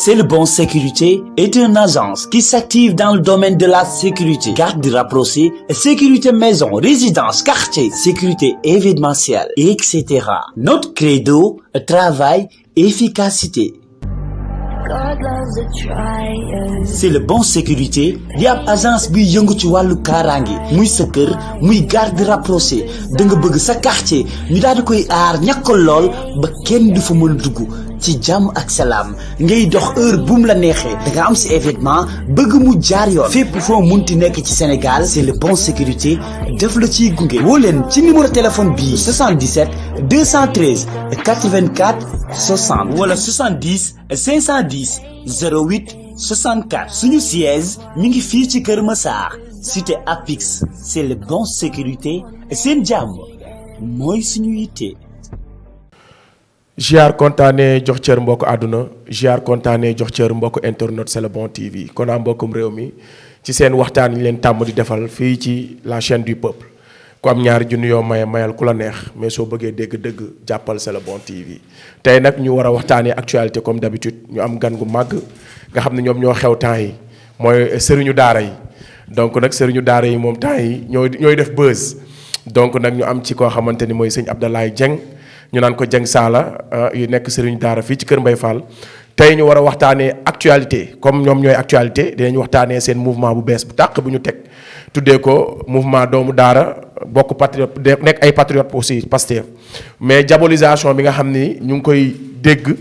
C'est le Bon Sécurité est une agence qui s'active dans le domaine de la sécurité, garde rapprochée, sécurité maison, résidence, quartier, sécurité événementielle, etc. Notre credo, travail, efficacité. C'est le Bon Sécurité di ab agence bi yëngu ci wàllu kaaraange muy sa kër muy garde rapproché da nga bëgg sa quartier ñu daal di koy aar ñàkkal lool ba kenn du fa mën dugg ci jàmm ak salaam ngay dox heure bu mu la neexee da nga am si événement bëgg mu jaar yoon fépp foo munti nekk ci Sénégal c'est le Bon Sécurité def la ciy gunge woo leen ci numéro téléphone bii 77 213 84 60 wala 70 510 08 64 suñu siège mi ngi fii ci Kër Massar cité Apix c'est le Bon Sécurité seen jàmm mooy suñu yitte. ziar kontaane jox cër mbokk àdduna ziar kontaane jox cër mbokk internet c'est le Bon TV kon am mbokkum réew mi ci seen waxtaan yi leen tàmm di defal fii ci la chaîne du peuple ku am ñaari junni yoo mayal ku la neex mais soo bëggee dégg-dëgg jàppal c'est le Bon TV tey nag ñu war a waxtaanee actualité comme d'habitude ñu am gan gu màgg nga xam ne ñoom ñoo xew temps yi mooy sëriñu daara yi donc nag sëriñu daara yi moom temps yi ñooy def buzz donc nag ñu am ci koo xamante ni mooy sëñ Abdoulaye Dieng ñu naan ko Dieng Saala yu nekk sëriñu daara fii ci Kër Mbaye Fall tey ñu war a waxtaanee actualité comme ñoom ñooy actualité dinañ waxtaanee seen mouvement bu bees bu tàq bu ñu teg tuddee ko mouvement doomu daara bokk patriote nekk ay patriote aussi Pastef mais diabolisation bi nga xam ni ñu ngi koy dégg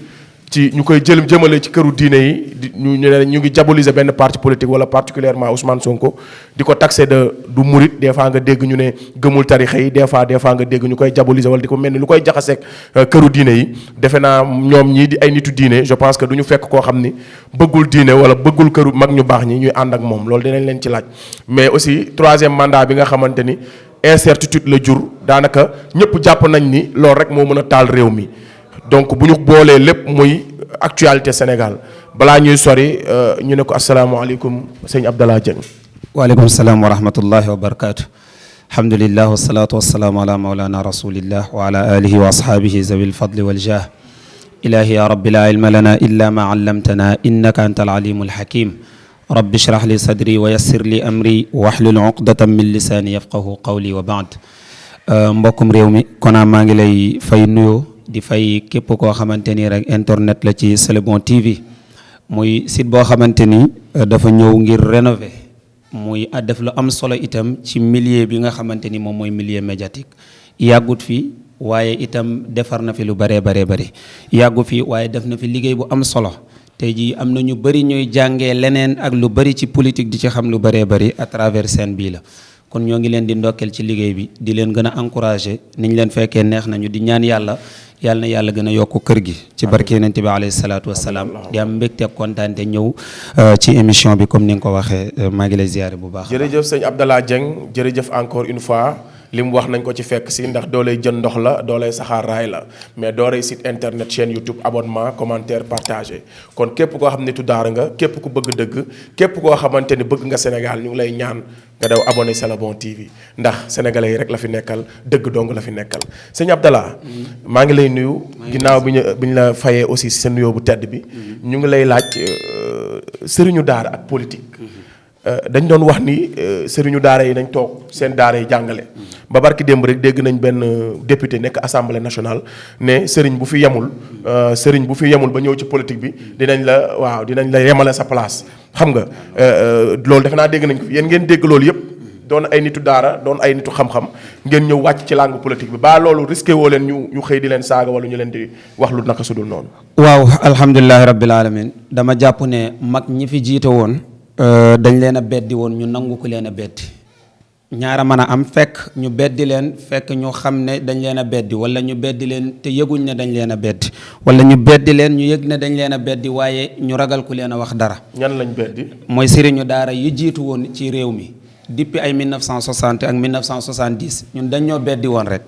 ci ñu koy jëmale ci këru diine yi ñu ngi diaboliser benn parti politique wala particulièrement Ousmane Sonko di ko taxé du murit des fois nga dégg ñu ne gëmul tarixa yi des fois nga dégg ñu koy diaboliser wala di ko mel ni lu koy jaxaseeg këru diine yi defe naa ñoom ñii di ay nitu diine je pense que du ñu fekk koo xam ni bëggul diine wala bëggul këru mag ñu baax ñi ñuy ànd ak moom loolu dinañ leen ci laaj mais aussi troisième mandat bi nga xamante ni incertitude la jur daanaka ñëpp jàpp nañ ni loolu rek moo mën a taal réew mi donc bu ñu boolee lépp muy actualité Sénégal balaa ñuy sori ñu ne ko asalaamaaleykum sëñ Abdallah Dieng. waaleykum salaam wa rahmatullahi wa barakaatu. alhamdulillah wasalaatu wasalaamu ala mawlana rasulillah wa ala alihi wa ashaabihi zawil fadli wal jah. ilahi ya rabbi la ilma lana illa ma allamtana innaka anta al alimul hakim. rabbi shrah li sadri wa yassir li amri wahlul uqdatan min lisani yafqahu qawli wa baad. mbokkum réew mi konaa maa ngi lay fay nuyoo. di fay képp koo xamante ni rek internet la ci C'est le Bon TV muy site boo xamante ni dafa ñëw ngir rénover muy def lu am solo itam ci milieu bi nga xamante ni moom mooy milieu médiatique yàggut fi waaye itam defar na fi lu bëree bëri yàggu fi waaye def na fi liggéey bu am solo tey jii am na ñu bëri ñuy jàngee leneen ak lu bëri ci politique di ci xam lu bëree bëri à travers scène bii la kon ñoo ngi leen di ndokkeel ci liggéey bi di leen gën a encourager ni ñu leen fekkee neex nañu di ñaan yàlla na yàlla gën a yokk kër gi ci barke Yonent bi alayhi salaatu wassalaam di am mbégte ak kontaante ñëw ci émission bi comme ni nga ko waxee maa ngi lay ziyaare bu baax. jërëjëf sëñ Abdallah Dieng jërëjëf encore une fois li mu wax nañ ko ci fekk si ndax dooley jën ndox la dooley saxaar raay la mais dooley site internet chaîne YouTube abonnement commentaire partagé kon képp koo xam ne nitu daara nga képp ku bëgg dëgg képp koo xamante ni bëgg nga Sénégal ñu ngi lay ñaan nga daw abonné C'est le Bon TV ndax sénégalais yi rek la fi nekkal dëgg dong la fi nekkal sëñ Abdallah maa ngi lay nuyu ginnaaw bi ñu la fayee aussi si sa nuyoo bu tedd bi ñu ngi lay laaj sëriñu daara ak politique dañ doon wax ni sëriñu daara yi nañ toog seen daara yi jàngale ba barki démb rek dégg nañ benn député nekk assemblée nationale ne sëriñ bu fi yemul ba ñëw ci politique bi dinañ la yemale sa place xam nga loolu defe naa dégg nañ ko yéen ngeen dégg loolu yëpp doon ay nitu daara doon ay nitu xam-xam ngeen ñëw wàcc ci langue politique bi ba loolu risqué woo leen ñu xëy di leen saaga wala ñu leen di wax lu naka sudul noonu. waaw alhamdulilahi rabbil alamin dama jàpp ne mag ñi fi jiite woon dañ leen a beddi woon ñu nangu ko leen a beddi ñaara mën a am fekk ñu beddi leen fekk ñu xam ne dañ leen a beddi wala ñu beddi leen te yëguñ ne dañ leen a beddi wala ñu beddi leen ñu yëg ne dañ leen a beddi waaye ñu ragal ku leen a wax dara. ñan lañ beddi. mooy sëriñu daara yi jiitu woon ci réew mi depuis ay 1960 ak 1970 ñun dañ ñoo beddi woon rek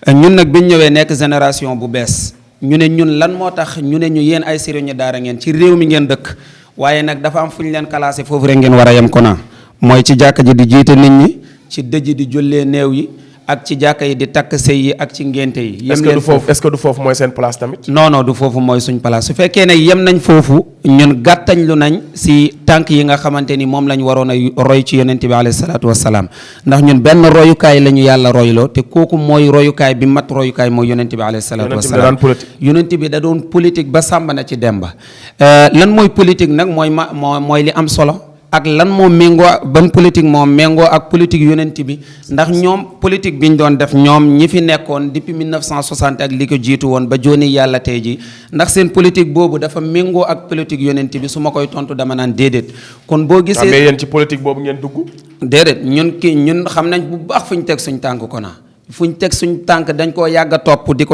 ñun nag biñ ñëwee nekk génération bu bees ñu ne ñun lan moo tax ñu ne ñu yéen ay sëriñu daara ngeen ci réew mi ngeen dëkk waaye nag dafa am fu ñu leen classé foofu rek ngeen war a yem ko naa mooy ci jàkka ji di jiite nit ñi ci dëj di jullee néew yi ak ci jàkka yi di takk sëy yi ak ci ngénte yi. est-ce que du foofu mooy seen place tamit. non du foofu mooy suñ place su fekkee ne yem nañ foofu ñun gàttañ lu nañ si tànk yi nga xamante ni moom lañ waroon a roy ci yonent bi alayhi salaatu wassalaam ndax ñun benn royukaay la ñu yàlla royloo te kooku mooy royukaay bi mat royukaay mooy yonent bi alayhi salaatu wassalaam. yonent bi da doon politique ba sàmba na ci demba lan mooy politique nag mooy li am solo. ak lan moo méngoo ban politique moo méngoo ak politique yonent bi ndax ñoom politique bi ñu doon def ñoom ñi fi nekkoon depuis 1960 ak li ko jiitu woon ba jooni yàlla tey ji ndax seen politique boobu dafa méngoo ak politique yonent bi su ma koy tontu dama naan déedéet. kon boo gisee mais yéen ci politique boobu ngeen dugg. déedéet ñun xam nañ bu baax fu ñu teg suñ tànk ko naa fu ñu teg suñ tànk dañ koo yàgg a topp di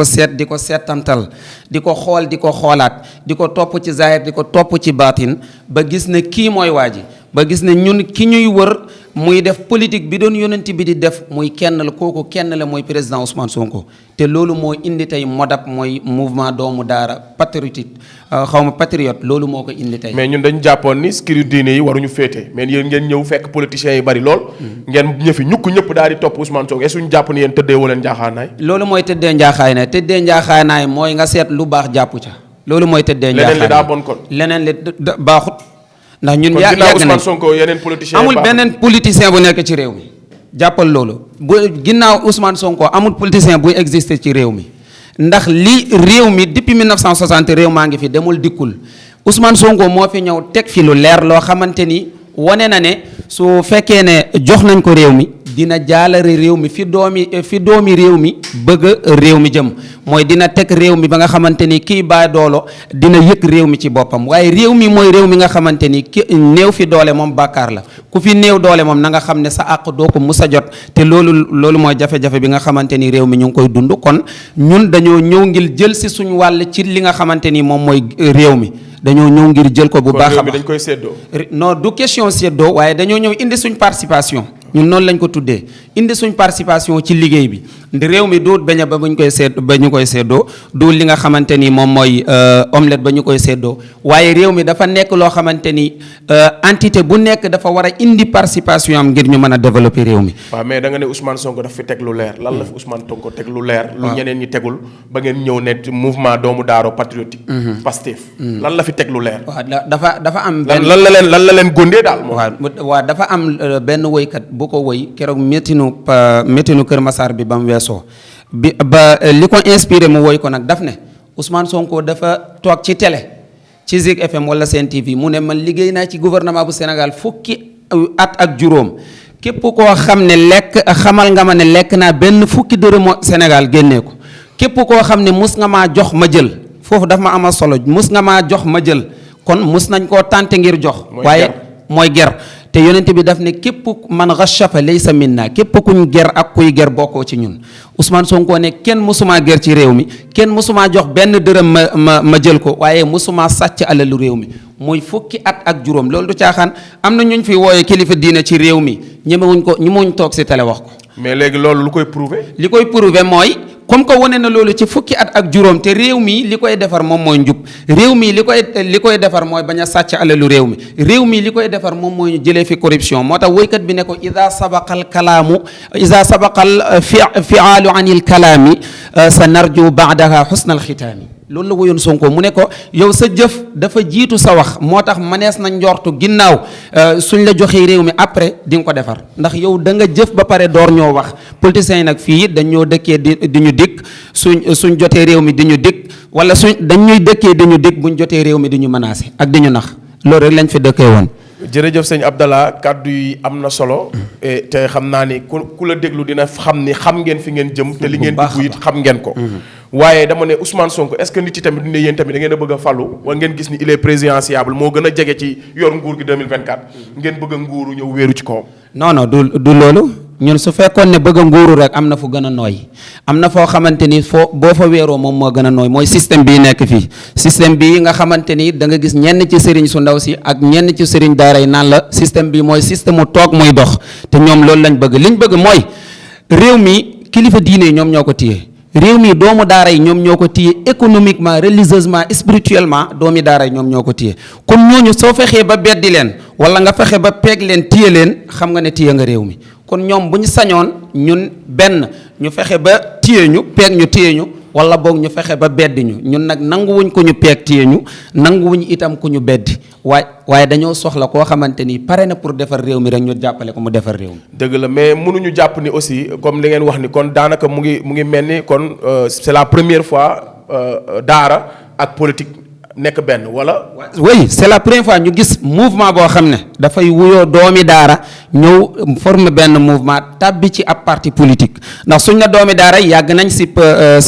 ko seetantal di ko xool di ko xoolaat di ko topp ci zahir di ko topp ci baatin ba gis ne kii mooy waa ji ba gis ne ñun ki ñuy wër muy def politique bi doon yonent bi di def muy kenn la kooku kenn la mooy président Ousmane Sonko te loolu moo indi tey modap mooy mouvement doomu daara patriotique patriote loolu moo ko indi tey. mais ñun dañu jàppoon ni skiri diine yi waruñu féete mais yéen ngeen ñëw fekk politiciens yi bari lool. ngeen ñëfi ñëpp daal di topp Ousmane Sonko est-ce que ñu jàpp ni yéen tëddee wu leen njaaxaanaay. loolu mooy tëddee njaaxaanaay mooy nga seet lu baax jàpp ca. loolu mooy tëddee njaaxaanaay leneen li daa bon kon. leneen li baaxut. ndax ñun yàgg Ousmane Sonko yeneen politicien amul beneen politicien bu nekk ci réew mi jàppal loolu bu ginnaaw Ousmane Sonko amul politicien buy exister ci réew mi ndax li réew mi depuis 1960 réew maa ngi fi demul dikkul Ousmane Sonko moo fi ñëw teg fi lu leer loo xamante ni wane na ne su fekkee ne jox nañ ko réew mi dina jaalare réew mi fi doomi réew mi bëgg réew mi jëm mooy dina teg réew mi ba nga xamante ni kii baa doolo dina yëg réew mi ci boppam waaye réew mi mooy réew mi nga xamante ni ki néew fi doole moom bàkkaar la ku fi néew doole moom na nga xam ne sa àq doo ko mus a jot te loolu mooy jafe-jafe bi nga xamante ni réew mi ñu ngi koy dund kon ñun dañoo ñëw ngir jël si suñu wàll ci li nga xamante ni moom mooy réew mi dañoo ñëw ngir jël ko bu baax a baax dañ koy séddoo. non du question séddoo waaye dañoo ñëw indi suñ participation ñun noonu lañ ko tuddee indi suñ participation ci liggéey bi réew mi duut beñe ba ñu koy séddoo du li nga xamante ni moom mooy omelette ba ñu koy séddoo waaye réew mi dafa nekk loo xamante ni entité bu nekk dafa war a indi participation am ngir ñu mën a développer réew mi. waaw mais da nga ne Ousmane Sonko daf fi teg lu leer lan la fi Ousmane Sonko teg lu leer. lu ñeneen ñi tegul ba ngeen ñëw ne mouvement doomu daaro patriotique. Pastef. lan la fi teg lu leer. waaw dafa am. lan la leen góndee daal. waaw dafa am benn woykat bu ko woy keroog méttinu Kër Massar bi ba mu weesoo ba li ko inspiré mu woy ko nag daf ne Ousmane Sonko dafa toog ci télé ci Zik FM wala Sen TV mu ne man liggéey naa ci gouvernement bu Sénégal fukki at ak juróom képp koo xam ne xamal nga ma ne lekk naa benn fukki dërëmu Sénégal génnee ko képp koo xam ne mus nga maa jox ma jël foofu daf ma amal solo mus nga maa jox ma jël kon mus nañ koo tànte ngir jox waaye mooy ger te yonent bi daf ne képp man ghashafa laysa minna képp kuñ ger ak kuy ger bokkoo ci ñun Ousmane Sonko ne kenn mësumaa ger ci réew mi kenn mësumaa jox benn dërëm ma jël ko waaye mësumaa sàcc alalu réew mi muy fukki at ak juróom loolu du caaxaan am na ñuñ fi wooyee kilifa diina ci réew mi ñemewuñ toog si télé wax ko. mais léegi loolu lu koy prouver. li koy prouver mooy comme que wane na loolu ci fukki at ak juróom te réew mi li koy defar moom mooy njub réew mi li koy defar mooy bañ a sàcc alalu réew mi réew mi li koy defar moom mooy jëlee fi corruption moo tax woykat bi ne ko ida sabaqal fiaalu anil kalaami sa narju baadaha xusnal xitaami loolu la woyoon Sonko mu ne ko yow sa jëf dafa jiitu sa wax moo tax manees na njortu ginnaaw suñ la joxee réew mi après di nga ko defar ndax yow da nga jëf ba pare door ñoo wax politiciens yi nag fii dañ ñoo dëkkee di ñu dikk suñ jotee réew mi di ñu dikk wala dañ ñuy dëkkee di ñu dikk buñ jotee réew mi di ñu menacé ak di ñu nax loolu rek lañ fi dëkkee woon. jërëjëf sëñ Abdallah kàddu yi am na solo te xam naa ni ku la déglu dina xam ni xam ngeen fi ngeen jëm te li ngeen dugg it xam ngeen ko waaye dama ne Ousmane Sonko est-ce que nit yi tamit ne yéen tamit da ngeen a bëgg a fallu wala ngeen gis ni il est présidentiable moo gën a jege ci yor nguur gi 2024 ngeen bëgg a nguuru ñëw wéeru ci kawam. non du loolu ñun su fekkoon ne bëgg a nguuru rek am na fu gën a nooy am na foo xamante ni boo fa weeroo moom moo gën a nooy mooy système bii nekk fii système bii nga xamante ni da nga gis ñenn ci sëriñ su ndaw si ak ñenn ci sëriñ daara yi naan la système bi mooy système mu toog muy dox te ñoom loolu lañ bëgg liñ bëgg mooy réew mi kilifa diine yi ñoom ñoo ko téye réew mi doomu daara yi ñoom ñoo ko téye économiquement religieusement spirituellement doomi daara yi ñoom ñoo ko téye kon ñooñu soo fexee ba beddi leen wala nga fexe ba peeg leen téye leen xam nga ne téye nga réew mi kon ñoom bu ñu sañoon ñun benn ñu fexe ba téye ñu peeg ñu téye ñu wala boog ñu fexe ba beddi ñu ñun nag nanguwuñ ko ñu peeg téye ñu nanguwuñ itam ku ñu beddi waaye dañoo soxla koo xamante ni pare na pour defar réew mi rek ñu jàppale ko mu defar réew mi. dëgg la mais mënuñu jàpp ni aussi comme li ngeen wax ni kon daanaka mu ngi mel ni kon c'est la première fois daara ak politique nekk benn wala. oui c'est la première fois ñu gis mouvement boo xam ne dafay wuyoo doomi daara ñëw former benn mouvement tàbbi ci ab parti politique ndax suñ na doomi daara yàgg nañ si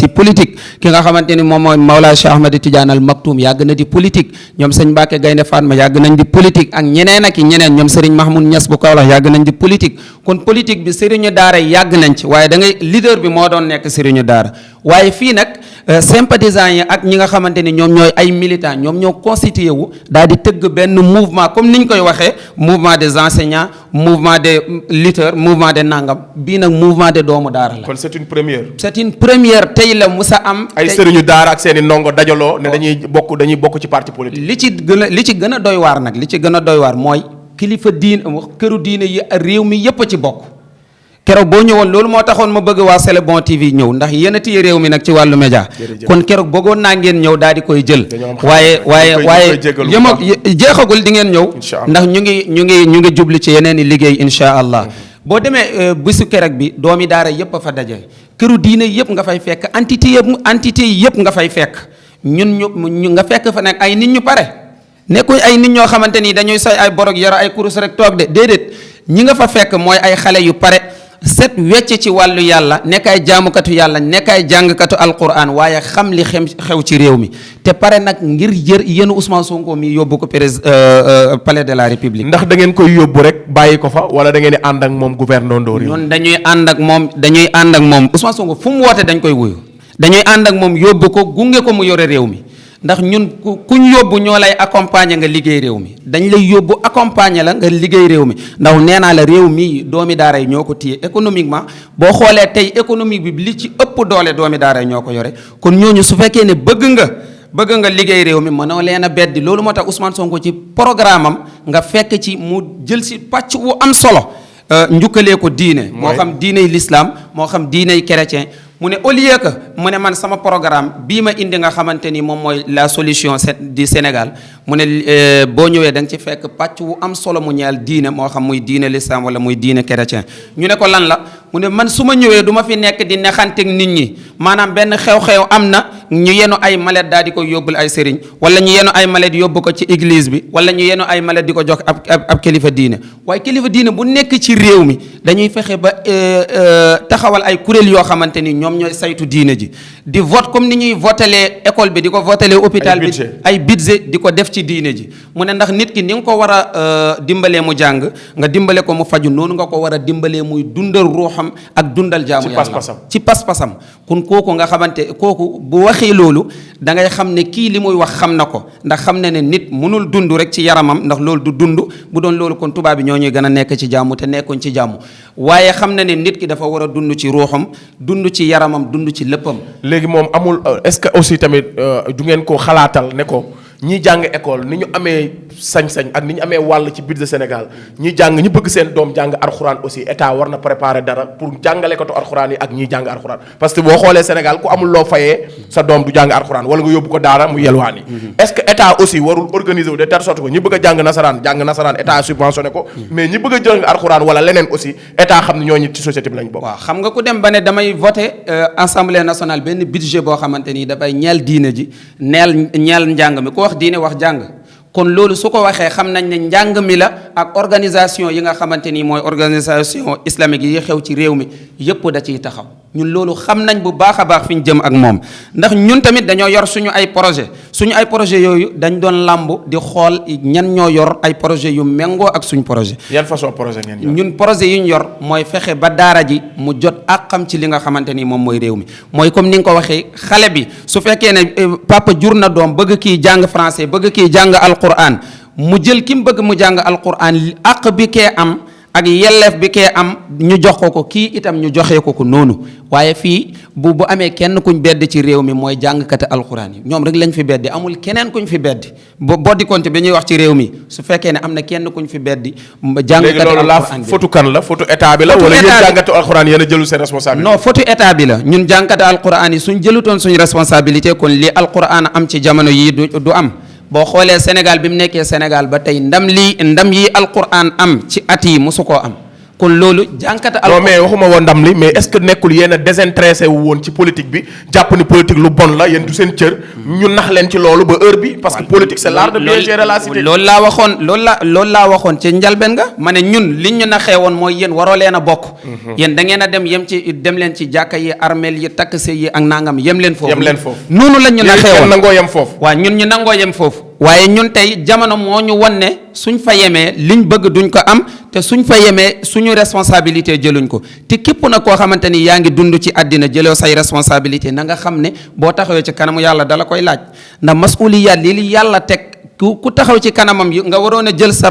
politique ki nga xamante ni moom mooy Mawlaa Cheikh Ahmad Tidiane Al Maktoum yàgg na di politique ñoom sëñ Mbacke Gaynde Fatma yàgg nañ di politique ak ñeneen ak ñeneen ñoom Serigne Mahmoud Niass bu Kaolack yàgg nañ di politique kon politique bi sëriñu daara yàgg nañ ci waaye da ngay leader bi moo doon nekk sëriñu daara waaye fii nag sympathisants yi ak ñi nga xamante ni ñoom ñooy ay militants ñoom ñoo constitué wu daal di tëgg benn mouvement comme ni ñu koy waxee mouvement des enseignants mouvement des lutteurs mouvement des nangam bii nag mouvement des doomu daara la. kon c'est une première. c'est une première tey la musa am. ay sëriñu daara ak seen i ndongo dajaloo ne dañuy bokk ci parti politique. li ci gën a doy waar nag li ci gën a doy waar mooy kilifa diine këru diine yi réew mi yépp a ci bokk. keroog boo ñëwoon loolu moo taxoon ma bëgg waa C'est Bon TV ñëw ndax yéen a téye réew mi nag ci wàllu média kon keroog bëggoon naa ngeen ñëw daal di koy jël waaye jeexagul di ngeen ñëw ndax ñu ngi jubli ci yeneen i liggéey insha allah boo demee bisu keroog bi doomi daara yëpp a fa daje këru diine yëpp nga fay fekk entité yi yëpp nga fay fekk ñu nga fekk fa nag ay nit ñu pare nekkuñ ay nit ñoo xamante ni dañuy say ay borog yara ay kurus rek toog de déedéet ñi nga fa fekk mooy ay xale yu pare set wecc ci wàllu yàlla nekk ay jaamukatu yàlla nekk ay jàngkatu alquran waaye xam li xew ci réew mi te pare nag ngir yéen Ousmane Sonko mi yóbbu ko palais de la République. ndax da ngeen koy yóbbu rek bàyyi ko fa wala da ngeen di ànd ak moom gouverneur Ndori. ñun dañuy ànd ak moom Ousmane Sonko fu mu woote dañ koy wuyu dañuy ànd ak moom yóbbu ko gunge ko mu yore réew mi. ndax ñun kuñ yóbbu ñoo lay accompagner nga liggéey réew mi dañ lay yóbbu accompagner la nga liggéey réew mi ndax nee naa la réew mi doomi daara yi ñoo ko téye économiquement boo xoolee tey économique bi li ci ëpp doole doomi daara yi ñoo ko yore kon ñooñu su fekkee ne bëgg nga liggéey réew mi mënoo leen a beddi loolu moo tax Ousmane Sonko ci programme am nga fekk ci mu jël si pàcc wu am solo njukkalee ko diine moo xam diiney l'islam moo xam diiney chrétien mu ne au lieu que mu ne man sama programme bii ma indi nga xamante ni moom mooy la solution du Sénégal mu ne boo ñëwee da nga ci fekk pàcc wu am solo mu ñeel diine moo xam muy diine l'islam wala muy diine chrétien ñu ne ko lan la mu ne man su ma ñëwee du ma fi nekk di nexanteeg nit ñi maanaam benn xew-xew am na ñu yenu ay malet daal di ko yóbbul ay sëriñ wala ñu yenu ay malet yóbbu ko ci église bi wala ñu yenu ay malet di ko jox ab kilifa diine waaye kilifa diine bu nekk ci réew mi dañuy fexe ba taxawal ay kuréel yoo xamante ni ñoom ñooy saytu diine ji di vote comme ni ñuy votelee école bi di ko votelee hôpital bi ay budget di ko def ci diine ji mu ne ndax nit ki ni nga ko war a dimbalee mu jàng nga dimbale ko mu faju noonu nga ko war a dimbalee muy dundal ruuxam ak dundal jaamu yàlla ci pas-pasam kon kooku nga xamante kooku bu waxee loolu da ngay xam ne kii li muy wax xam na ko ndax xam ne ne nit mënul dund rek ci yaramam ndax loolu du dund bu doon loolu kon tubaab bi ñoo ñuy gën a nekk ci jàmm te nekkuñ ci jàmm waaye xam na ne nit ki dafa war a dund ci ruuxam dund ci yaramam dund ci léppam. léegi moom amul est-ce que aussi tamit du ngeen ko xalaatal ne ko ñi jàng école ni ñu amee sañ-sañ ak ni ñu amee wàll ci budget Sénégal ñi jàng ñi bëgg seen doom jàng alxuraan aussi état war na préparer dara pour jàngale ko to alxuraan yi ak ñiy jàng alxuraan parce que boo xoolee Sénégal ku amul loo fayee sa doom du jàng alxuraan wala nga yóbbu ko daara mu yelwaani est-ce que état aussi warul organiser wu de telle sorte que ñi bëgg a jàng nasaraan état subventionné ko mais ñi bëgg a jàng alxuraan wala leneen aussi état xam ne ñooñu ci société bi lañ bokk. waaw xam nga ku dem ba ne damay voter assemblée nationale benn budget boo xamante ni dafay ñeel diine ji ñeel njàng mi wax diine wax jàng kon loolu su ko waxee xam nañ ne njàng mi la ak organisation yi nga xamante ni mooy organisation islamique yi xew ci réew mi yëpp da ciy taxaw ñun loolu xam nañ bu baax a baax fi ñu jëm ak moom ndax ñun tamit dañoo yor suñu ay projet yooyu dañ doon làmb di xool ñan ñoo yor ay projet yu méngoo ak suñu projet. yan façon projet ngeen yor. ñun projet yi ñu yor mooy fexe ba daara ji mu jot ak xam ci li nga xamante ni moom mooy réew mi mooy comme ni nga ko waxee xale bi su fekkee ne papa jur na doom bëgg kii jàng français bëgg kii jàng alquran mu jël ki mu bëgg mu jàng alquran àq bi kee am ak yelleef bi kee am ñu jox ko kii itam ñu joxee ko noonu waaye fii bu amee kenn kuñ bedd ci réew mi mooy jàngkati alxuraan yi ñoom rek lañ fi beddi amul keneen kuñ fi beddi boddi konte bi ñuy wax ci réew mi su fekkee ne am na kenn kuñ fi beddi jàngkati alxuraan bi fotu kan la fotu état bi la wala yéen jàngkati alxuraan yéen a jëlu seen responsabilité non fotu état bi la ñun jàngkati alxuraan yi suñ jëlutoon suñ responsabilité kon li alxuraan am ci jamono yi du am boo xoolee Sénégal bi mu nekkee Sénégal ba tey ndam yi alquran am ci at yi mosu koo am kon loolu jànkata alquran. non mais waxuma woon ndam li mais est-ce que nekkul yéen a désintéressé wu woon ci politique bi jàpp ni politique lu bon la yéen du seen cër. ñu nax leen ci loolu ba heure bi parce que politique c'est l'art de bien gérer la cité. loolu laa waxoon ci njalben nga ma ne ñun liñ ñu naxee woon mooy yéen waroo leen a bokk. yéen da ngeen a dem leen ci jàkka yi armeel yi takk se yi ak nangam yem leen foofu. noonu lañ ñu naxee woon nangoo yem foofu. waaw ñun ñu nangoo yem foofu. waaye ñun tey jamono moo ñu wan ne suñ fa yemee liñ bëgg duñ ko am te suñ fa yemee suñu responsabilité jëluñ ko te képp na koo xamante ni yaa ngi dund ci àddina jëloo say responsabilité na nga xam ne boo taxawee ci kanamu yàlla dala koy laaj ndax masuliyaat li yàlla teg ku taxaw ci kanamam yi nga waroon a jël sa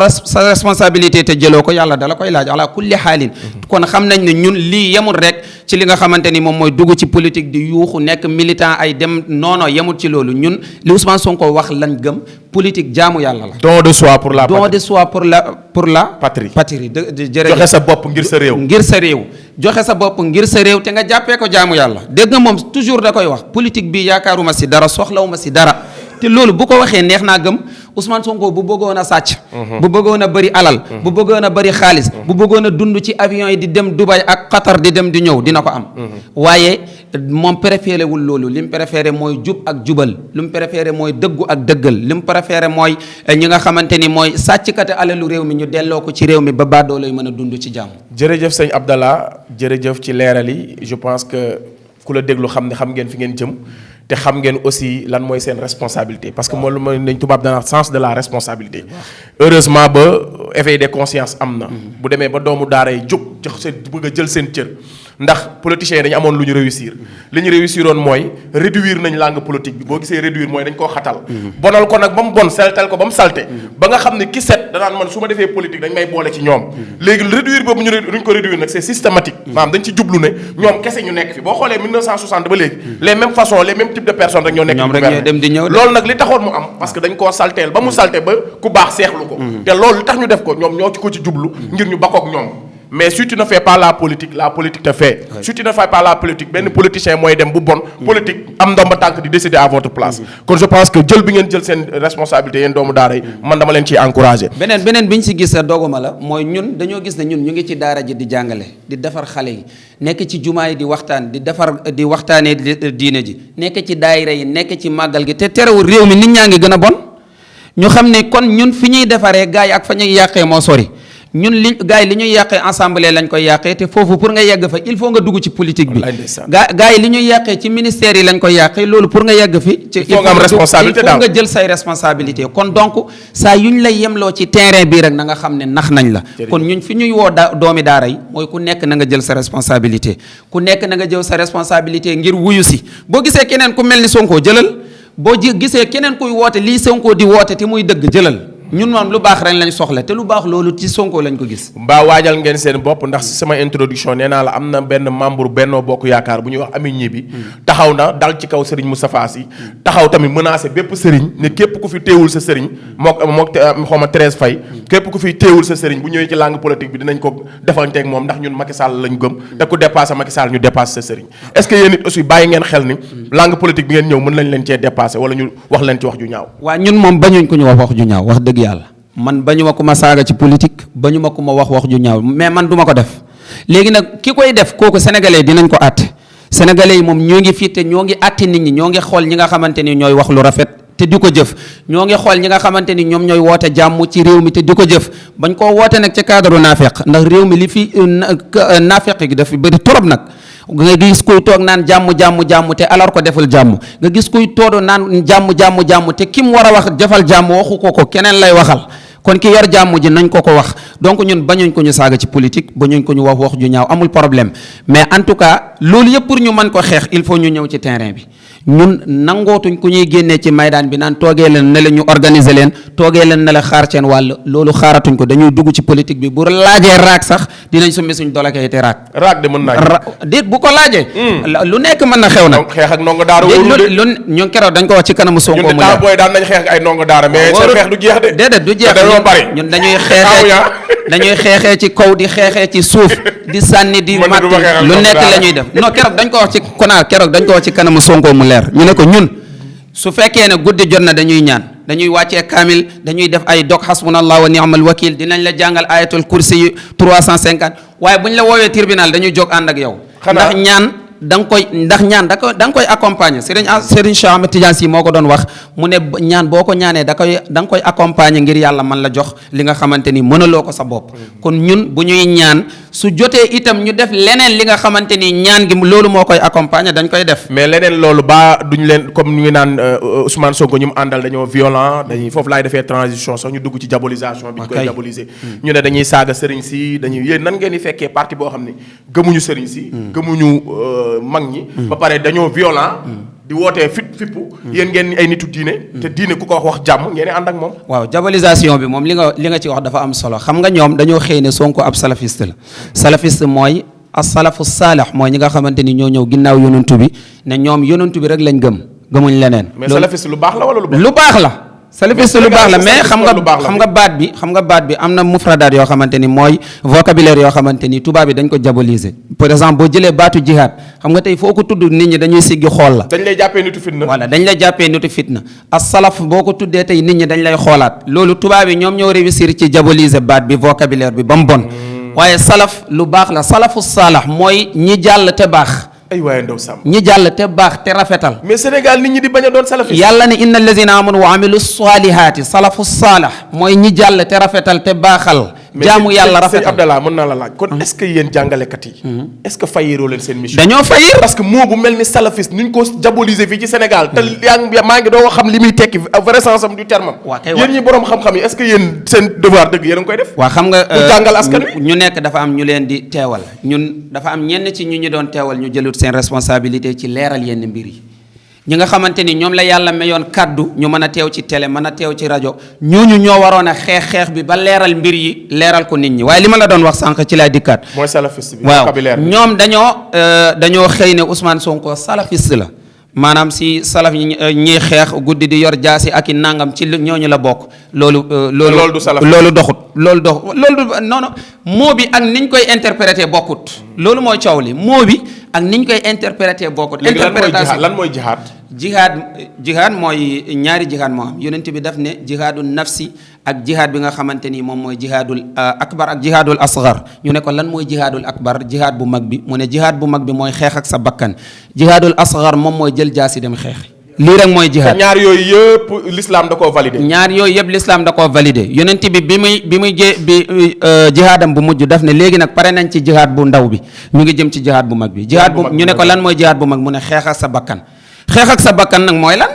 responsabilité te jëloo ko yàlla dala koy laaj ala kulli xaalin kon xam nañ ne ñun lii yemul rek ci li nga xamante ni moom mooy dugg ci politique di yuuxu nekk militant ay dem noono yemul ci loolu ñun li Ousmane Sonko wax lañ gëm politique jaamu yàlla la. don de soi pour la patrie. don de soi pour la patrie. jërëjëf joxe sa bopp ngir sa réew. ngir sa réew joxe sa bopp ngir sa réew te nga jàppee ko jaamu yàlla dégg nga moom toujours da koy wax politique bi yaakaaruma si dara soxlawuma si dara te loolu bu ko waxee neex naa gëm Ousmane Sonko bu bëggoon a sàcc. bu bëggoon a bëri alal. bu bëggoon a bëri xaalis. bu bëggoon a dund ci avion yi di dem Dubai ak Qatar di dem di ñëw dina ko am. waaye moom préféré wul loolu li mu préféré mooy jub ak jubal li mu préféré mooy dëggu ak dëggal li mu préféré mooy ñi nga xamante ni mooy sàcckate alalu réew mi ñu delloo ko ci réew mi ba baadoo lay mën a dund ci jàmm. jërëjëf sëñ Abdallah jërëjëf ci leeral yi je pense que ku la déglu xam ngeen fi ngeen jëm. te xam ngeen aussi lan mooy seen responsabilité parce que moom lu mooy nañ tubaab dana sens de la responsabilité heureusement ba éveil de conscience am na bu demee ba doomu daara yi jóg jox seen bëgg a jël seen cër ndax politiciens yi dañu amoon lu ñu réussir li ñu réussiroon mooy réduire nañ langue politique bi boo gisee réduire mooy dañ koo xatal bonal ko nag ba mu bon saltel ko ba mu salte ba nga xam ne ki set danaan man su ma defee politique dañ may boole ci ñoom léegi réduire boobu duñ ko réduire nag c'est systématique maanaam dañ ci jublu ne ñoom kese ñu nekk fi boo xoolee 1960 ba léegi les mêmes façons les mêmes types de personnes rek ñoo nekk loolu nag li taxoon mu am parce que dañ koo salteel ba mu salte ba ku baax seexlu ko te loolu li tax ñu def ko ñoom ñoo ci ko ci jublu ngir ñu bakkook ñoom mais si tu ne fais pas la politique te fait. Si tu ne fais pas la politique benn politicien mooy dem bu bon. politique am ndomba tànk di décider à votre place. kon je pense que jël bi ngeen jël seen responsabilité yéen doomu daara yi man dama leen ciy encouragé. beneen bi ñu si gis doguma la mooy ñun dañoo gis ne ñun ñu ngi ci daara ji di jàngale di defar xale yi nekk ci jumaa yi di waxtaan di waxtaanee diine ji nekk ci daayira yi nekk ci màggal gi te terewul réew mi nit ñaa ngi gën a bon ñu xam ne kon ñun fi ñuy defaree gars yi ak fa ñuy yàqee moo sori. ñun gars yi li ñuy yàqee assemblée lañ koy yàqee te foofu pour nga yegg fa il faut nga dugg ci politique bi gars yi li ñuy yàqee ci ministère yi lañ koy yàqee loolu pour nga yegg fi il faut nga am responsabilité il faut nga jël say responsabilité kon donc saa yuñ lay yemloo ci terrain bii rek na nga xam ne nax nañ la kon ñun fi ñuy woo doomi daara yi mooy ku nekk na nga jël sa responsabilité ku nekk na nga jël sa responsabilité ngir wuyu si boo gisee keneen ku mel ni Sonko jëlal boo gisee keneen kuy woote lii Sonko di woote te muy dëgg jëlal ñun moom lu baax rek lañ soxla te lu baax loolu ci Sonko lañ ko gis. mbaa waajal ngeen seen bopp ndax si sama introduction nee naa la am na benn membre Benno Bokk Yaakaar bu ñuy wax Ami Ñibi taxaw na dal ci kaw Serigne Moustapha Sy taxaw tamit menacé bépp Serigne ne képp ku fi téewul sa Serigne mook xaw ma Thérèse Faye képp ku fi téewul sa Serigne bu ñëwee ci langue politique bi dinañ ko defanteeg moom ndax ñun Macky Sall lañ gëm te ku dépassé Macky Sall ñu dépassé sa Serigne est-ce que yéen it aussi bàyyi ngeen xel ni langue politique bi ngeen ñëw mën nañ leen cee dépassé wala ñu wax leen ci wax ju ñaaw. waaw ñun moom bañuñ ko ñu wax ju ñaaw wax dëgg yàlla man bañu ma ko ma saaga ci politique bañu ma ko ma wax ju ñaaw mais man duma ko def léegi nag ki koy def kooku sénégalais dinañ ko àtte sénégalais yi moom ñoo ngi fii te ñoo ngi àtte nit ñi ñoo ngi xool ñi nga xamante ni ñooy wax lu rafet te di ko jëf ñoo ngi xool ñi nga xamante ni ñoom ñooy woote jàmm ci réew mi te di ko jëf bañ koo woote nag ca cadre naafeq ndax réew mi li fi naafeq gi dafa bëri torop nag nga gis kuy toog naan jàmm te alors ko deful jàmm nga gis kuy toog naan jàmm te ki mu war a wax defal jàmm waxu ko keneen lay waxal kon ki yor jàmm ji nañ ko wax donc ñun bañuñ ko ñu saaga ci politique bañuñ ko ñu wax ju ñaaw amul problème mais en tout cas loolu yëpp pour ñu mën ko xeex il faut ñu ñëw ci terrain bi ñun nangootuñ ku ñuy génnee ci maydaan bi naan toogee leen ne la ñu organiser leen toogee leen ne la xaar seen wàll loolu xaaratuñ ko dañuy dugg ci politique bi bu laajee raak sax dinañ summi suñ dolakay te raak. raak de mën naa déet bu ko laajee. lu nekk mën na xew nag. xeex ak ndongo daara wóorul de lu ñun keroog dañ ko wax ci kanamu Sonko mu leer. booy daan nañ xeex ak ay ndongo daara mais seen xeex du jeex de. déedéet du jeex ñun dañuy xeexee ci kaw di xeexee ci suuf di sànni di matt lu nekk la ñuy def non keroog dañ ko wax ci keroog dañ ko wax ci kanamu Sonko mu leer ñu ne ko ñun su fekkee ne guddi jot na dañuy ñaan dañuy wàccee kaamil dañuy def ay dog hasbunallah wa ni'mal wakil dinañ la jàngal ayatul kursi yi 350 waaye bu ñu la woowee tribunal dañuy jóg ànd ak yow ndax ñaan da nga koy accompagner Serigne Cheikh Ahmed Tidiane Sy moo ko doon wax mu ne ñaan boo ko ñaanee da nga koy accompagner ngir yàlla man la jox li nga xamante ni mënaloo ko sa bopp kon ñun bu ñuy ñaan su jotee itam ñu def leneen li nga xamante ni ñaan gi loolu moo koy accompagner dañ koy def. mais leneen loolu ba duñ leen comme ñu ngi naan Ousmane Sonko ñu mu àndal dañoo violent dañuy foofu laay defee transition sax ñu dugg ci diabolisation bi ñu koy diaboliser ñu ne dañuy saaga sëriñ si dañuy yéen nan ngeen di fekkee parti boo xam ne gëmuñu sëriñ si gëmuñu mag ñi ba pare dañoo violent di wootee fippu yéen ngeen ay nitu diine te diine ku ko wax jàmm ngeen ànd ak moom. waaw diabolisation bi moom li nga ci wax dafa am solo xam nga ñoom dañoo xëy ne Sonko ab salafiste la salafiste mooy as-salafu saalih mooy ñi nga xamante ni ñoo ñëw ginnaaw yonantu bi ne ñoom yonantu bi rek lañ gëmuñ leneen. mais salafiste lu baax la wala lu baax la. salafiste lu baax la mais xam nga baat bi am na mufradaat yoo xamante ni mooy vocabulaire yoo xamante ni tubaab bi dañ ko diaboliser par exemple boo jëlee baatu jihaad xam nga tey foo ko tudd nit ñi dañuy siggi xool la. dañ lay jàppee nitu fitna. voilà dañ lay jàppee nitu fitna as-salaf boo ko tuddee tey nit ñi dañ lay xoolaat loolu tubaab yi ñoom ñoo réussir ci diaboliser baat bi vocabulaire bi ba mu bon waaye salaf lu baax la salafu saalax mooy ñi jàll te baax. ay waaye ndaw Samb ñi jàll te baax te rafetal. mais Sénégal nit ñi di bañ a doon salafiste. yàlla ne inna allazina amanu wa amilu salihaati salafu saalax mooy ñi jàll te rafetal te baaxal. jaamu yàlla rafetal mais Abdallah mën naa la laaj. kon est-ce que yéen jàngalekat yi. est-ce que fayiroo leen seen mission. dañoo fayir parce que moo bu mel ni salafiste ni ñu ko diaboliser fii ci Sénégal. te maa ngi doo xam li muy tekki vrai sens am du terme am. waa kay yéen ñi borom xam-xam yi est-ce que yéen seen devoir dëgg yéen a ngi koy def. waa xam nga pour jàngal askan wi. ñu nekk dafa am ñu leen di teewal ñun dafa am ñenn ci ñu doon teewal ñu jëlut seen responsabilité ci leeral yenn mbir yi. ñi nga xamante ni ñoom la yàlla mayoon kàddu ñu mën a teew ci télé mën a teew ci rajo ñooñu ñoo waroon a xeex bi ba leeral mbir yi leeral ko nit ñi waaye li ma la doon wax sànq ci lay dikkaat. mooy salafiste bi. waaw ñoom dañoo xëy ne Ousmane Sonko salafiste la maanaam si salaf ñiy xeex guddi di yor jaasi ak i nangam ci ñooñu la bokk. loolu du salaf loolu doxut loolu non moo bi ak niñ koy interpréter bokkut. loolu mooy coow li moo bi ak niñ koy interpréter bokkut. interprétation lan mooy jihaad. jihaad mooy ñaari jihaad moo am yonent bi daf ne jihaadul nafsi ak jihaad bi nga xamante ni moom mooy jihaadul akbar ak jihaadul asgar ñu ne ko lan mooy jihaadul akbar jihaad bu mag bi mu ne jihaad bu mag bi mooy xeex ak sa bakkan jihaadul asgar moom mooy jël jaasi dem xeex. lii rek mooy jihaad ñaar yooyu yëpp l'islam da koo validé. ñaar yooyu yëpp l'islam da koo validé yonent bi jihaadam bu mujj daf ne léegi nag pare nañ ci jihaad bu ndaw bi ñu ngi jëm ci jihaad bu mag bi. jihaad bu ñu ne ko lan mooy jihaad bu mag mu ne xeex ak sa bakkan. xeex ak sa bakkan nag mooy lan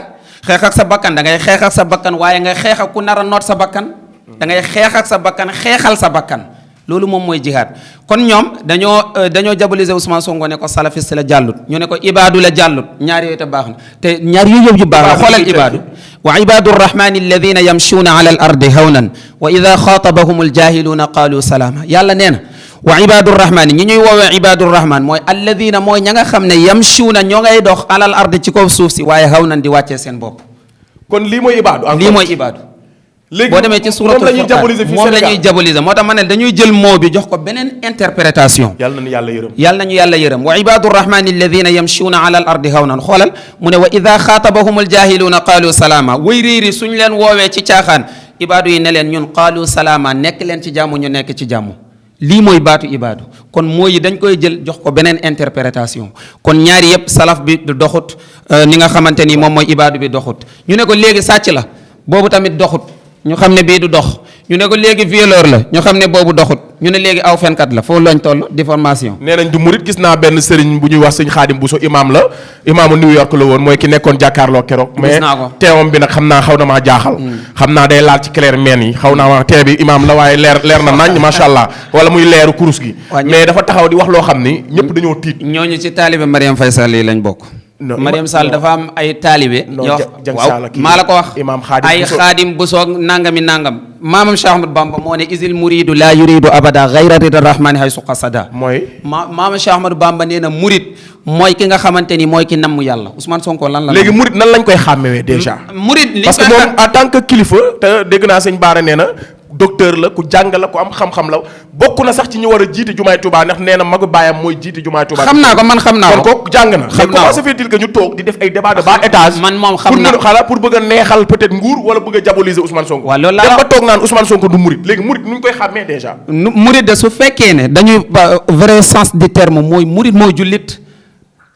xeex ak sa bakkan da ngay xeex ak sa bakkan waaye nga xeex ak ku nar a noot sa bakkan da ngay xeex ak sa bakkan xeexal sa bakkan loolu moom mooy jihaad kon ñoom dañoo diaboliser Ousmane Sonko ne ko salafiste la jàllut ñu ne ko ibaadu la jàllut ñaar yooyu te baax na te ñaar yooyu yëpp yu baax la xoolal ibaadu wa ibaadu rrahmani alladina yamshuuna ala al ardi hawnan wa ida xaatabahum aljahiluuna qaalu salaama yàlla nee na wa ibadur rahman ñi ñuy woowee ibadur rahman mooy alladina mooy ña nga xam ne yamshuuna ñoo ngay dox alal ardi ci kaw suuf si waaye xaw nañ di wàccee seen bopp. kon lii mooy ibaadu. lii mooy ibaadu. léegi boo demee ci suuratul Furqaan moom la ñuy diaboliser moo tax ma ne dañuy jël mot bi jox ko beneen interprétation. yàlla nañu yàlla yërëm. yàlla nañu yàlla yërëm wa ibadur rahmani alladina yamshuuna alal ardi hawnan xoolal mu ne wa ida xaatabahum aljahiluuna qaalu salaama way réeri suñ leen woowee ci caaxaan ibaadu yi ne leen ñun qaalu salaama nekk leen ci jàmm ñu nekk ci jàmm. lii mooy baatu ibaadu kon mooy dañ koy jël jox ko beneen interprétation kon ñaari yëpp salaf bi du doxut ni nga xamante ni moom mooy ibaadu bi doxut ñu ne ko léegi sàcc la boobu tamit doxut ñu xam ne bii du dox ñu ne ko léegi violeur la ñu xam ne boobu doxut ñu ne léegi aw fenkat la foofu lañ toll déformation. nee nañ du murit gis naa benn sëriñ bu ñuy wax sëñ Xaadim Buso imaam la imaamu New York la woon mooy ki nekkoon jàkkaarloo keroog. mais teewam bi nag xam naa xaw na maa jaaxal. xam naa day laal ci clair meen yi xaw naa ma tee bi imaam la waaye leer na nañ macha allah wala muy leeru kurus gi. mais dafa taxaw di wax loo xam ni ñëpp dañoo tiit. ñooñu ci taalibe Mariam Faye Sall yi lañ bokk. Mariam Sall dafa am ay taalibe. waaw maa la ko wax. ay xaadim bu soog nangami nangam. maamam Cheikh Ahmadou Bamba moo ne isil muridu la yuridu abada ghayra rida rahmani haysu qasada. maamam Cheikh Ahmadou Bamba nee na murid mooy ki nga xamante ni mooy ki namm yàlla Ousmane Sonko lan la. léegi murid nan lañ koy xàmmewee déjà. murid li parce que moom en tant que kilifa te dégg naa sëñ Baara nee na docteur la ku jàng la ku am xam-xam la bokk na sax ci ñi war a jiite jumaay Touba ndax nee na magu baayam mooy jiite jumaay Touba. xam naa ko man xam naa ko kon kooku jàng na. xam naa ko comment se fait-il que ñu toog di def ay débat de bas étage. man moom xam naa pour bëgg a neexal peut-être nguur wala bëgg a diaboliser Ousmane Sonko. waaw loolu laa ba toog naan Ousmane Sonko du murid léegi murid nu ñu koy xàmmee déjà. murid de su fekkee ne dañuy vrai sens du terme mooy murid mooy jullit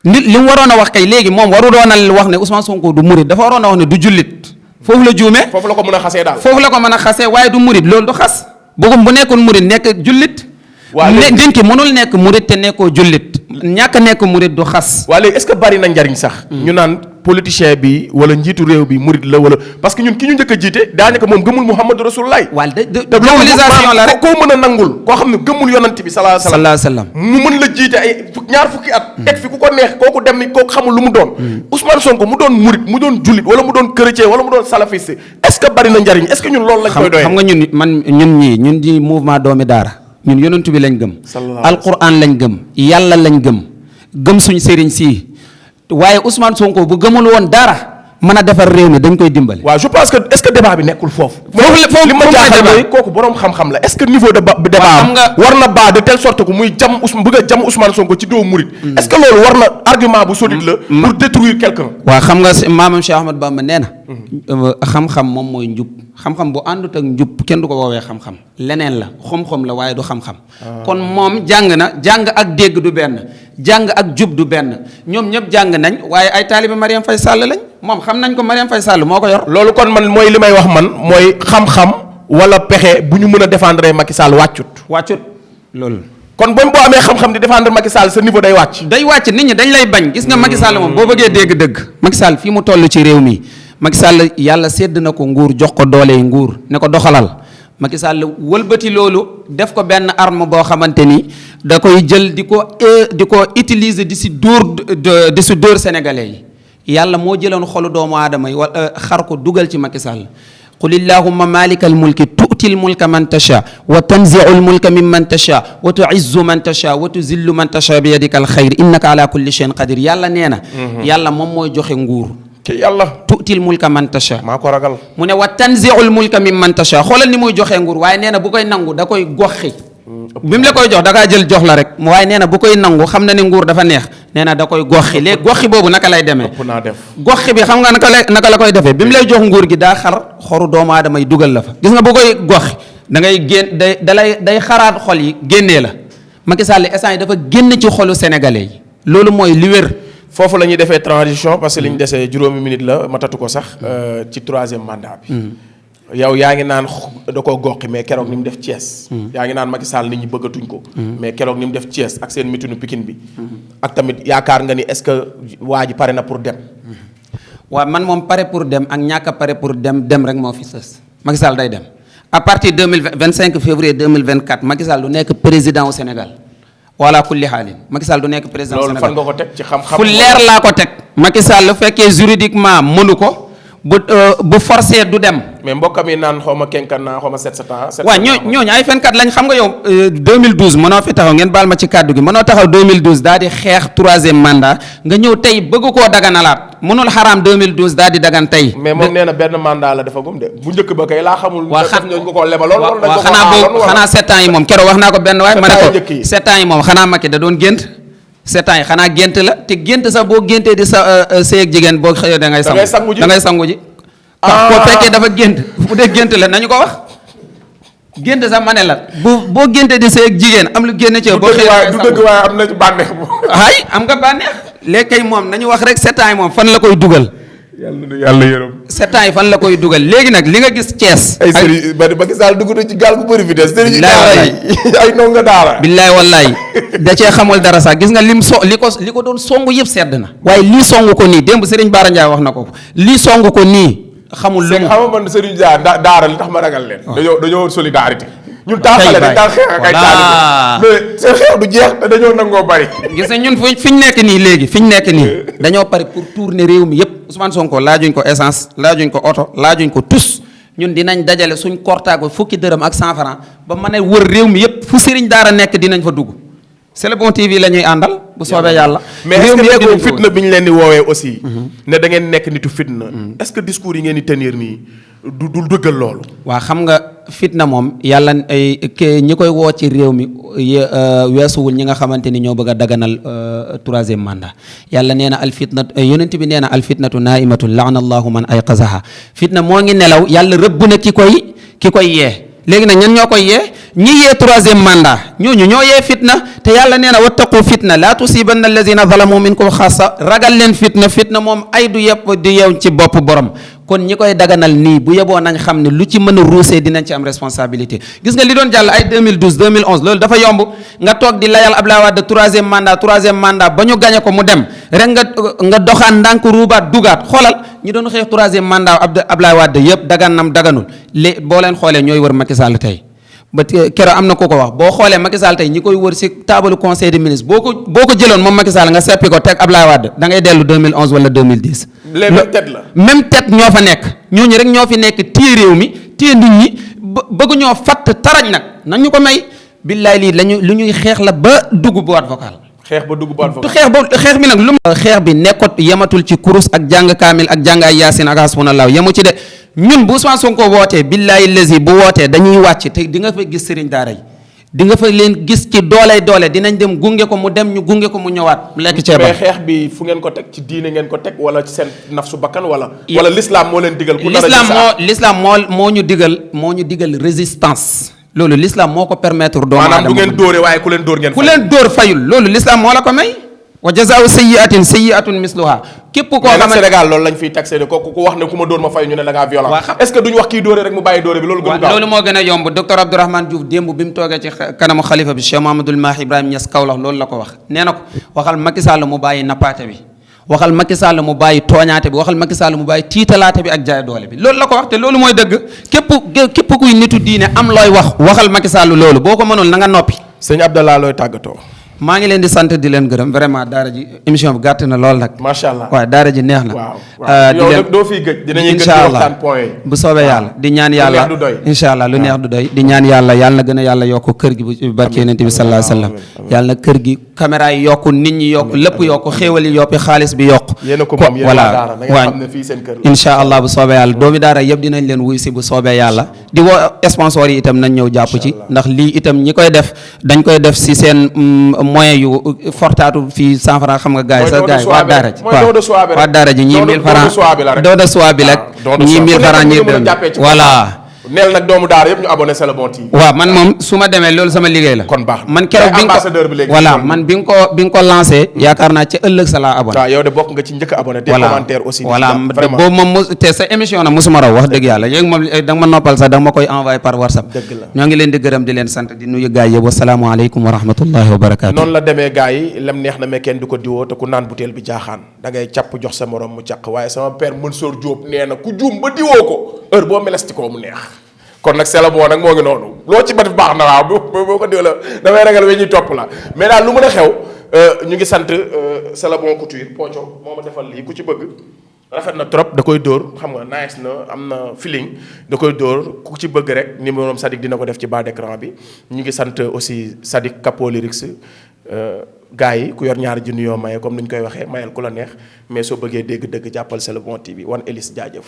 nit li mu waroon a wax kay léegi moom waru doon a wax ne Ousmane Sonko du murid dafa waroon a wax ne du jullit foofu la juumee. foofu la ko mën a xasee daal. foofu la ko mën a xasee waaye du murid loolu du xas. bëggum bu nekkoon murid nekk jullit. waaw léegi ki mënul nekk murid te nekkoo jullit. ñàkk nekk murid du xas. waa léegi est-ce que bari na njariñ sax. ñu naan politicien bi wala njiitu réew bi murid la wala parce que ñun ki ñu njëkk a jiite daanaka moom gëmul Muhammadu Rasulullah. waaw diabolisation la rek koo mën a nangul koo xam ne gëmul yonant bi sallallahu alayhi wa sallam mu mën la jiite ay ñaar fukki at. teg fi ku ko neex kooku dem ni kooku xamul lu mu doon. Ousmane Sonko mu doon murid mu doon jullit wala mu doon chrétien wala mu doon salafiste est-ce que bari na njariñ est-ce que ñun loolu lañ koy doyee. xam nga ñun ñi mouvement doomi daara ñun yonent bi lañ gëm. alquran lañ gëm yàlla lañ gëm suñ sëriñ si waaye Ousmane Sonko bu gëmul woon dara mën a defar réew mi dañ koy dimbali. waaw je pense que est-ce que débat bi nekkul foofu. li ma jaaxal mooy kooku borom xam-xam la est-ce que niveau de débat am war na baa de telle sorte que muy jam bëgg a jam Ousmane Sonko ci doo murid. est-ce que loolu war na argument bu solide la. pour détruire quelqu'un. waaw xam nga maamam Cheikh Ahmadou Bamba nee na. xam-xam moom mooy njub xam-xam bu àndut ak njub kenn du ko woowee xam-xam leneen la xom-xom la waaye du xam-xam. kon moom jàng ak dégg du benn jàng ak jub du benn ñoom ñëpp jàng nañ waaye ay taalibe Mariam Faye Sall lañ moom xam nañ ko Mariam Faye Sall moo ko yor. loolu kon man mooy li may wax man mooy xam-xam wala pexe bu ñu mën a défendre Macky Sall wàccut loolu. kon boo amee xam-xam di défendre Macky Sall sa niveau day wàcc. nit ñi dañ lay bañ gis nga Macky Sall moom boo bëggee dégg dëgg Macky Sall fii mu toll ci réew mi Macky Sall yàlla sédd na ko nguur jox ko dooley nguur ne ko doxalal Macky Sall wëlbati loolu def ko benn arme boo xamante ni da koy jël di ko utiliser di si dóor sénégalais yi yàlla moo jëloon xolu doomu aadama yi xar ko dugal ci Macky Sall qul illahumma malikal mulki tu'til mulka man tasha wa tanzi'ul mulka mimman tasha wa tu'izzu man tasha wa tuzillu man tasha bi yadikal xayr innaka ala kulli shay'in qadir yàlla nee na yàlla moom mooy joxe nguur yàlla tu'til mulka man tasha maa ko ragal mu ne wa tanzi'ul mulka mimman tasha xoolal ni muy joxe nguur waaye nee na bu koy nangu da koy goxi bi mu la koy jox da kaa jël jox la rek waaye nee na bu koy nangu xam na ne nguur dafa neex nee na da koy goxi léegi goxi boobu naka lay demee goxi bi xam nga naka la koy defee bi mu lay jox nguur gi daa xar xoru doomu aadama yi dugal la fa gis nga bu koy goxi da ngay génn day xaraat xol yi génnee la Macky Sall instant yi dafa génn ci xolu sénégalais yi loolu mooy li wér. foofu la ñuy defee transition parce que li ñu desee juróomi minute la matatu ko sax ci 3e mandat bi. yow yaa ngi naan da koo goqi mais keroog ni mu def Thiès. yaa ngi naan Macky Sall nit ñi bëggatuñ ko. mais keroog ni mu def Thiès ak seen mitinu Pikine bi. ak tamit yaakaar nga ni est-ce que waa ji pare na pour dem. waaw man moom pare pour dem ak ñàkk a pare pour dem rek moo fi sës Macky Sall day dem à partir 25 février 2024 Macky Sall du nekk président au Sénégal. wala kulli xaalin Macky Sall du nekk président Sénégal loolu fan nga ko teg ci xam-xam fu leer laa ko teg. Macky Sall fekkee juridiquement mënu ko bu forcé du dem. mais mbokkam yi naan xaw ma kenkan naa xaw ma 7 ans. waaw ñooñu ay fenkat lañ xam nga yow 2012 mënoo fi taxaw ngeen baal ma ci kàddu gi mënoo taxaw 2012 daal di xeex 3e mandat nga ñëw tey bëgg koo daganalaat mënul xaraam 2012 daal di dagan tey. mais moom nee na benn mandat la dafa gum de bu njëkk ba kay laa xamul. waaw ñooñu ko koo lebaloon. waaw xanaa 7 ans yi moom keroog wax naa ko benn waay ma ne ko 7 ans yi moom xanaa Macky da doon gént 7 ans yi xanaa gént la te gént sax boo géntee di sa seeg jigéen boo xëyee da ngay sangu ji koo fekkee dafa gént bu dee gént la nañu ko wax gént sax ma ne la boo géntee di seeg jigéen am lu génn ci boo xëyee du dëgg waaye am na ci bànneex ay am nga bànneex léegi kay moom nañu wax rek 7 ans yi moom fan la koy dugal yàlla yërëm 7 ans yi fan la koy dugal léegi nag li nga gis Thiès ay sëriñ ba gis daal dugg na ci gaal gu bëri fi des sëriñ daara yi ay ndongo daara billaay wallaay da cee xamul dara sax gis nga li ko doon songu yëpp sedd na waaye lii songu ko nii démb Serigne Bara Ndiaye wax na ko lii songu ko nii xamul lu mu xam nga man Serigne Dia daara li tax ma ragal leen dañoo solidarité ñun taaxale dañ daan xeex ak ay taalibe mais seen xeex du jeex te dañoo nangoo bari. gis nga ñun fi ñu nekk nii léegi fi ñu nekk nii dañoo pare pour tourner réew mi yëpp Ousmane Sonko laajuñ ko essence laajuñ ko oto laajuñ ko tus ñun dinañ dajale suñ kortaago fukki dërëm ak 100 francs ba mën a wër réew mi yëpp fu sëriñ daara nekk dinañ fa dugg C'est le bon TV la ñuy àndal bu soobee yàlla. mais est-ce que nekkul fitna bi ñu leen di woowee aussi. ne da ngeen nekk nitu fitna. est-ce que discours yi ngeen di tenir nii du dëggal loolu. waa xam nga fitna moom yàlla ñi koy woo ci réew mi weesuwul ñi nga xamante ni ñoo bëgg a daganal troisième mandat yàlla nee na al fitna yonent bi nee na al fitnatu naimatun laana allahu man ayqazaha fitna moo ngi nelaw yàlla rëbb na ki koy yee. léegi nag ñan ñoo koy yee ñi yee troisième mandat ñooñu ñoo yee fitna te yàlla nee na wattaqu fitna laa tusibanna allazina zalamu minkum xaasa ragal leen fitna moom ay du yëpp di yeew ci bopp borom kon ñi koy daganal nii bu yeboo nañ xam ne lu ci mën a ruusee dinañ ci am responsabilité gis nga li doon jàll ay 2012 2011 loolu dafa yomb nga toog di layal Abdoulaye Wade troisième mandat ba ñu gañe ko mu dem rek nga doxaan ndànk ruubaat dugaat xoolal ñi doon xeex troisième mandat Abdoulaye Wade yëpp daganam daganul boo leen xoolee ñooy wër Macky Sall tey ba keroog am na ku ko wax boo xoolee Macky Sall tey ñi koy wër si taabalu conseil des ministres boo ko jëloon moom Macky Sall nga seppi ko teg Abdoulaye Wade da ngay dellu 2011 wala 2010. les mêmes têtes la. même tête ñoo fa nekk ñooñu rek ñoo fi nekk téye réew mi téye nit ñi bëgg ñoo fatt tarañ nag nañ ñu ko may. billaay lii lu ñuy xeex la ba dugg boîte vocale. xeex ba dugg boîte vocale. xeex bi nag lu xeex bi nekkut yematul ci kurus ak jàng kaamil ak jàng ay yaasin ak hasbunallah yemu ci de. ñun bu Ousmane Sonko wootee billahi lazi bu wootee dañuy wàcc te di nga fa gis sëriñ daara yi di nga fa leen gis ci doole dinañ dem gunge ko mu dem ñu gunge ko mu ñëwaat. lekk ceebam mais xeex bi fu ngeen ko teg ci diine ngeen ko teg wala ci seen nafsu bakkan wala l'islam moo leen digal. ku l'islam moo ñu digal résistance. loolu l'islam moo ko permettre. doomu aadama maanaam du ngeen dóore waaye ku leen dóor ngeen. ku leen dóor fayul loolu l'islam moo la ko may. wa jazaa'u sayyi'atin misluha képp koo xam ne Sénégal loolu lañ fiy taxé ko ku wax ne ku ma dóor ma fay ñu ne da ngaa violent. est-ce que duñu wax kii dóore rek mu bàyyi dóore bi loolu gën gaaw loolu moo gën a yomb docteur Abdourahmane Diouf démb bi mu toogee ci kanamu xalifa bi Cheikh Mahamadul Mahi Ibrahima Niass Kaolack loolu la ko wax nee na ko waxal Macky Sall mu bàyyi nappaate bi waxal Macky Sall mu bàyyi tooñaate bi waxal Macky Sall mu bàyyi tiitalaate bi ak jaay doole bi loolu la ko wax te loolu mooy dëgg képp kuy nitu diine am looy waxal Macky Sall loolu boo ko mënul na nga noppi. sëñ Abdallah looy tàggatoo. maa ngi leen di sant di leen gërëm vraiment daara ji émission bi gàtt na lool nag. macha allah waaw daara ji neex na. waaw yow nag doo fiy gëj. dinañuy gën di waxtaan point yi bu soobee yàlla di ñaan yàlla lu neex du doy. incha allah lu neex du doy di ñaan yàlla na gën a yàlla yokk kër gi bu barke yonent bi sallallahu alayhi wasallam yàlla na kër gi caméra yi yokku nit ñi yokku lépp yokku xéewal yi yokku xaalis bi yokku. yéen a ko moom yéen a daara da ngeen xam ne fii seen kër la. incha allah bu soobee yàlla doomi daara yëpp dinañ leen wuy si bu soobee yàlla di woo sponsor yi itam nañ ñëw jàpp ci ndax lii itam ñi koy def dañ koy def si seen moyen yu fortaatu fii 100 francs xam nga gars yi sax gars yi waa daara ji waa daara ji ñii 1000 francs doo de soie bi rek ñii 1000 francs ñii voilà neel nag doomu daara yëpp ñu abonné C'est le bon TV. waaw man moom su ma demee loolu sama liggéey la. kon baax man keroog bi nga ko lancé. yaakaar naa ci ëllëg sa laa abonné. waaw yow de bokk nga ci njëkk abonné. te commentaire aussi. voilà boobu moom te sa émission nag mosuma raw wax dëgg yàlla yéegi moom da nga ma noppal sax da nga ma koy envoyé par WhatsApp. dëgg la ñoo ngi leen di gërëm di leen sant di nuyu gars yi wasalaamaaleykum wa rahmatullahi wa barakaatu. noonu la demee gars yi lem neex na mais kenn du ko diwoo te ku naan butéel bi jaaxaan da ngay càpp jox sa morom mu càq waaye sama père Mansour Diop nee na ku juum ba diwoo ko heure boo melesti koo mu neex kon nag C'est le bon nag moo ngi noonu loo ci def baax na waaw boo ko diw la damay ragal we ñuy topp la mais daal lu mën a xew ñu ngi sant C'est le bon couture Pocho moo ma defal lii ku ci bëgg rafet na trop da koy dóor xam nga nice na am na feeling da koy dóor ku ci bëgg rek numéro am Sadik dina ko def ci bas d'écran bi ñu ngi sant aussi Sadik Capo Lyrics gars yi ku yor ñaari junni yoo maye comme ni ñu koy waxee mayal ku la neex mais soo bëggee dégg-dëgg jàppal C'est le bon TV wan Elise jaajëf